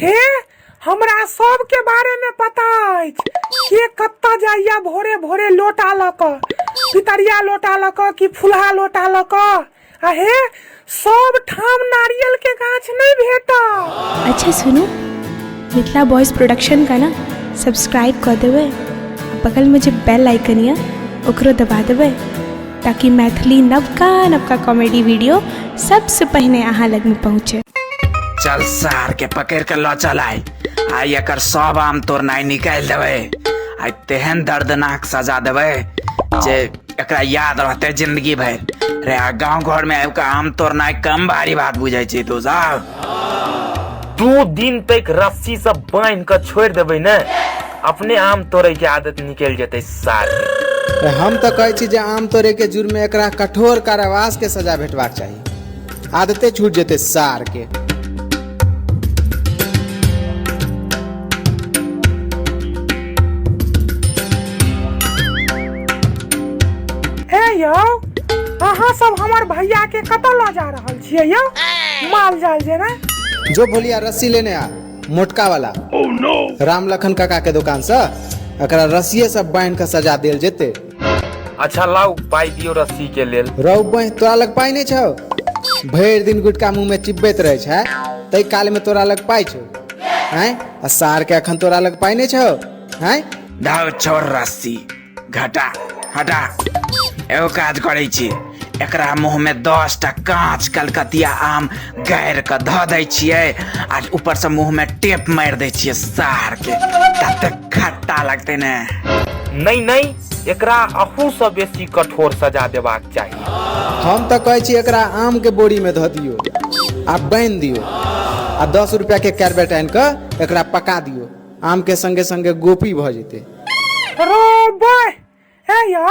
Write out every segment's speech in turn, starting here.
हे, हमरा सबके बारे में पता अछि के कतऽ जाइया भोरे भोरे लोटा लऽ कऽ, पितरिया लोटा लऽ कऽ कि फुलहा लोटा लऽ कऽ। आ हे, सब ठाम नारियल के गाछ नहीं भेटत। अच्छा सुनू, मिथिला बॉयज प्रोडक्शन का ना सब्सक्राइब कऽ देबै आ बगलमे जे बेल आइकन यऽ ओकरो दबा देबै ताकि मैथिली नवका नवका कॉमेडी वीडियो सबसँ पहिने अहाँ लगमे पहुँचे। चल सार के पकड़ के ल चल आइ, आइ एकर सब आम तोड़नाइ निकालि देबै। आइ तेहन दर्दनाक सजा देबै जे एकरा याद रहते जिंदगी भरि रे। आ गांव घर में आबि के आम तोड़नाइ कम भारी बात बुझै छी तू सब? 2 दिन तक रस्सी सब बांधि के छोड़ि देबै ने, अपने आम तोड़े के आदत निकलि जेतै सार के। हम तऽ कहै छी जे आम तोड़े के जुर्म में एकरा कठोर कारावास के सजा भेटबाक चाही, आदते छूट जेतै सार के। हे यौ, अहाँ सब हमर भैया के कतऽ लऽ जा रहल छियै यौ, माल जाल जेना? जो भोलिया, रस्सी लेने आ, मोटका वाला। oh, no. Ram Lakhan काका के दुकान से एकरा रस्सिए सब बांधि के सजा देल जेतै। अच्छा लाउ, पाइ दियौ रस्सी के लेल। रौ बहिं, तोरा लग पाइ नहि छौ? भरि दिन गुटका मुँह में चिबैत रहै छै, ताहि काल में तोरा लग पाइ छौ? आँय, आ सार के अखन तोरा लग पाइ नहि छौ? आँय। दाउ छोड़ रस्सी, घटा हटा। एगो काज करै छी, एकरा मुँह में 10टा काँच कलकतिया आम गाड़ि कऽ धऽ दै छियै आ ऊपर से मुँह में टेप मारि दै छियै सार के, तते खट्टा लगतै ने। नहि नहि, एकरा अहू सँ बेसी कठोर सजा देबाक चाही। हम तऽ कहै छी एकरा आम के बोरी में धऽ दियौ आ बान्हि दियौ आ 10 रुपया के कैरबेट आनि कऽ एकरा पका दियौ, आम के संगे संगे गोपी भऽ जेतै। रो बय, हे यौ,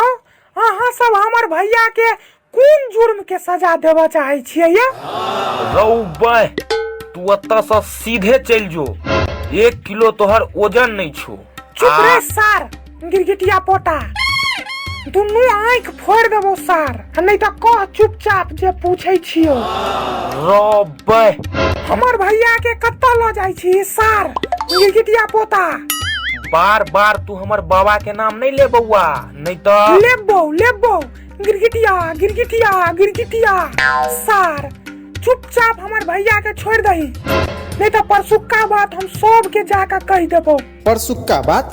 अहाँ सब हमर भैया के कोन जुर्म के सजा देबऽ चाहै छियै यौ? रौ बय, तू एतऽ सँ सीधे चलि जो, 1 किलो तोहर ओजन नहि छौ। चुप रे सार, गिरगिटिया पोता, दुनू आँखि फोड़ि देबौ सार, आ नहि तऽ कह चुपचाप जे पूछै छियौ। रौ बय, हमर भैया के कतऽ लऽ जाइ छी सार, गिरगिटिया पोता? बार बार तू हमर बाबा के नाम नहीं ले बउआ, नहीं तो लेबो लेबो गिरगिटिया गिरगिटिया गिरगिटिया। सार चुपचाप हमर भैया के छोड़ दही, नहीं तो परसुक्का बात हम सब के जाकर कह देबो। परसुक्का बात?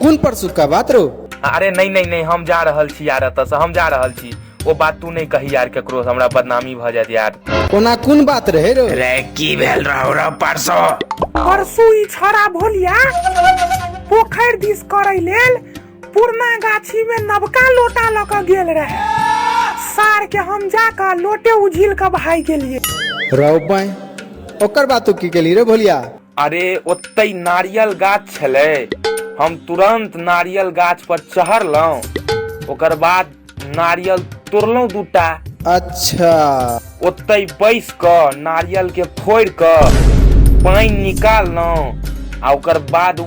कोन परसुक्का बात रो? अरे नहीं नहीं नहीं, हम जा रहल छी यार, एतऽ से हम जा रहल छी। ओ बात तू नहीं कही यार केकरो, हमरा बदनामी भऽ जायत यार। ओना कोन बात रहे रो? रे की भेल रहो रो परसो? परसू ई छड़ा भोलिया पोखरि दिस करै लेल पुरना गाछी में नवका लोटा लऽ कऽ गेल रहे। सार के हम जाकऽ लोटे उझिल कऽ भागि गेलियै। रौ बाई, ओकर बात तू की केली रे भोलिया? अरे ओतै नारियल गाछ छलै, हम तुरंत नारियल गाछ पर चढ़लहुँ, ओकर बाद नारियल तोड़लहुँ 2टा। अच्छा। ओतै बैस कऽ नारियल के फोड़ि कऽ पानि निकाललहुँ आ ओकर बाद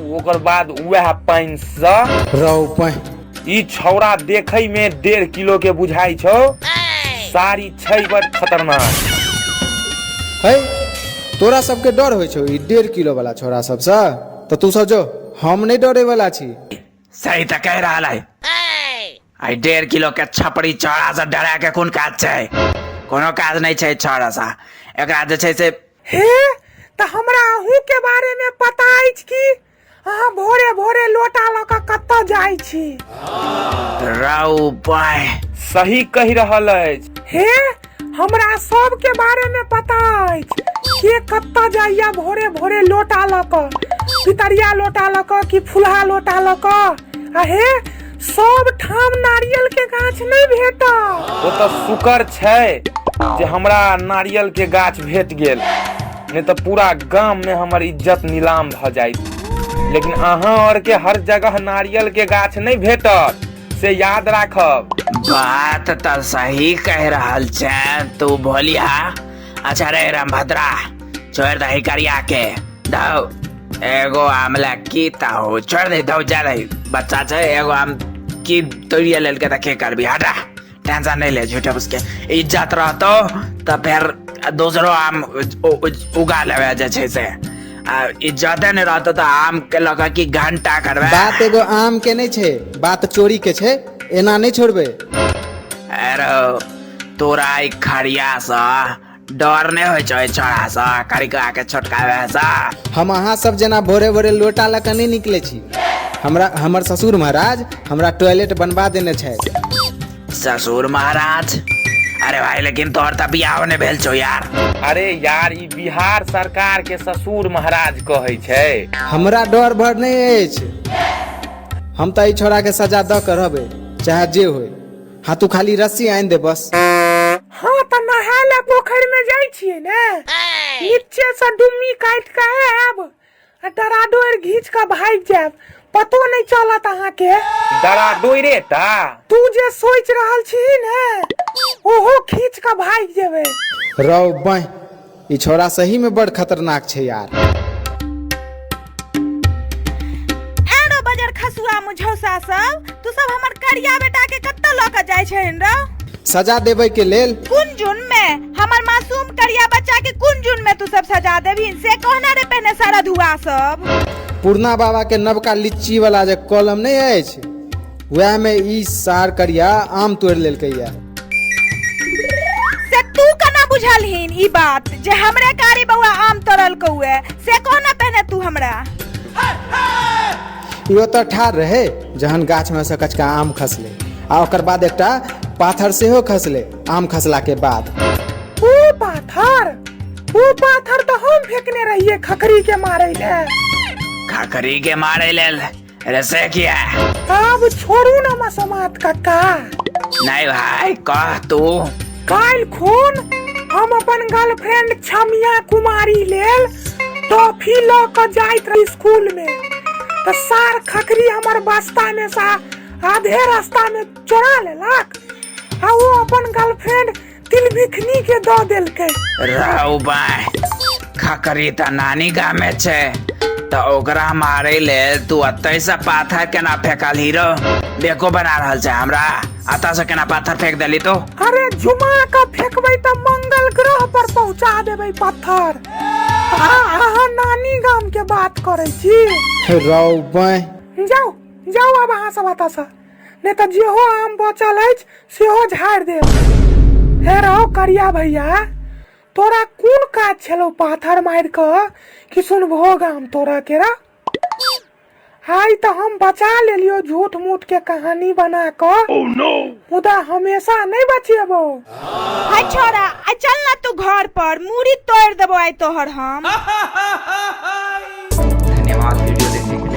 वएह पानि सँ। रौ पानि। ई छौड़ा देखै में 1.5 किलो के बुझाइ छौ, सारी छै बड़ खतरनाक। है, तोरा सबके डर होइ छौ ई 1.5 किलो वाला छौड़ा सबसँ? तऽ तू सब जो, हम नहि डरे वाला छी। सही तऽ कहि रहल है, आइ 1.5 किलो के छपरी छौड़ा से डरा के कोन काज छै? कोनो काज नहि छै छौड़ा से, एकरा जे छै से। हे, तऽ हमरा अहूँ के बारे में पता अछि कि अहाँ भोरे भोरे लोटा लऽ कऽ कतऽ जाइ छी। रौ बाय, सही कहि रहल अछि। हे, हमरा सबके बारे में पता अछि के कतऽ जाइया भोरे भोरे लोटा लऽ कऽ, पितरिया लोटा लऽ कऽ कि फुलहा लोटा लऽ कऽ। आ हे, सब ठाम नारियल के गाछ नहीं भेटत। ओ तऽ शुक्र छै जे हमरा नारियल के गाछ भेट गेल, नहीं तऽ पूरा गाम में हमर इज्जत नीलाम भऽ जाइत। लेकिन अहाँ और के हर जगह नारियल के गाछ नहीं भेटत, से याद राखब। बात तऽ सही कह रहल छै तू भोलिया। अच्छा रे रामभद्रा, छोड़ दही करिया के, दौ एगो आमला की ताहो छोड़ दे, दौ जा रही बच्चा छै, एगो आम की तोड़िए लेलके तऽ के करबी? हटा, टेंशन नहीं ले, झूठे उसके इज्जत रहतो तऽ फेर दोसरो आम उगा लेवे जे छै से। आ इज्जते नहि रहतो तऽ आम के लऽ कऽ की घंटा करबै? बात एगो आम के नहि छै, बात चोरी के छै। एना नहि छोड़बै। अरे तोरा ई खड़िया सँ डर नहि होइ छौ? छौड़ा सँ, करिका के छोटका वैसा। हम अहाँ सब जेना भोरे भोरे लोटा लऽ कऽ नहि निकलै छी। हमरा हमर ससुर महाराज हमरा टॉयलेट बनवा देने छथि। ससुर महाराज? अरे भाई, लेकिन तोहर तऽ बियाह नहि भेल छौ यार। अरे यार, ई बिहार सरकार के ससुर महाराज कहै छै। हमरा डर भर नहि अछि। हम तऽ एहि छोड़ाके सजा दऽ कऽ रहबै, चाहे जे होय। हाँ, तू खाली रस्सी आनि दे बस। हाँ, तऽ नहाय लए पोखरि में जाइ छियै ने, नीचे से डुम्मी काटि कऽ आयब आ डराडोरि घीच कऽ भागि जायब, पतो नहि चलत अहाँके। डरा डोइरे टा? तू जे सोचि रहल छी ने, ओहो खींच कऽ भागि जेबै। रौ बह, ई छोड़ा सही में बड़ खतरनाक छै यार। एरो बजर खसुआ मुझौसा सब, तू सब हमर करिया बेटा के कत्ता लऽ के जाइ छहिन रौ? सजा देबै के लेल। कोन जुन में? हमर मासूम करिया बच्चा के कोन जुन में तू सब सजा देबहिन, से कहना रे पहिने सारा धुआ सब। पूर्णा बाबा के नवका लीची वाला जे कलम नहि अछि, वएह में ई सार करिया आम तोड़ि लेलकै या। से तू केना बुझलहिन ई बात जे हमरे कारी बौआ आम तोड़लकौ ए, से कहना पहिने तू हमरा। ई ओतऽ ठाढ़ रहे जहन गाछ में से कचका आम खसले आ ओकर बाद एकटा पाथर सेहो खसले आम खसला के बाद। ओ पाथर? ओ पाथर तऽ हम फेकने रहिए खकरी के मारे ले। खकरी के मारे लेल रे, से किया? आब छोड़ू ना मसमात कक्का। नहीं भाई, कह तू। काल्हि खून हम अपन गर्लफ्रेंड छमिया कुमारी लेल टॉफी लऽ कऽ जाइत रही स्कूल में, तऽ सार खकरी हमर बस्ता में सा आधे रास्ता में चोरा लेलक आ ओ अपन गर्लफ्रेंड तिलबिखनी के दऽ देलकै। रौ बाय, खकरी तऽ नानी गाम में छै, तऽ ओकरा मारे लेल तू अतै से पाथर केना फेकल हीरो? बेको बना रहल छै हमरा, अतऽ से केना पाथर फेंक देली तू? अरे झुमा कऽ फेंकबै तऽ मंगल ग्रह पर पहुंचा देबै पत्थर। आ अहाँ नानी गाम के बात करै छी। रौ बाय। जाउ जाउ आब अहाँ सब एतऽ सँ, नहि तऽ जेहो आम बचल अछि सेहो झाड़ि देब। हे रौ करिया भैया, तोरा कोन काज छलौ पाथर मारि कऽ किशुनभोग आम तोरा के रा? आइ तऽ हम बचा लेलियो झूठ मूठ के कहानी बना कऽ। oh, no. मुदा हमेशा नहीं बचेबो। हाय छोरा, आइ चल ना तू घर पर, मूड़ी तोड़ देबो आइ तोहर हम। धन्यवाद वीडियो देखने के लिए।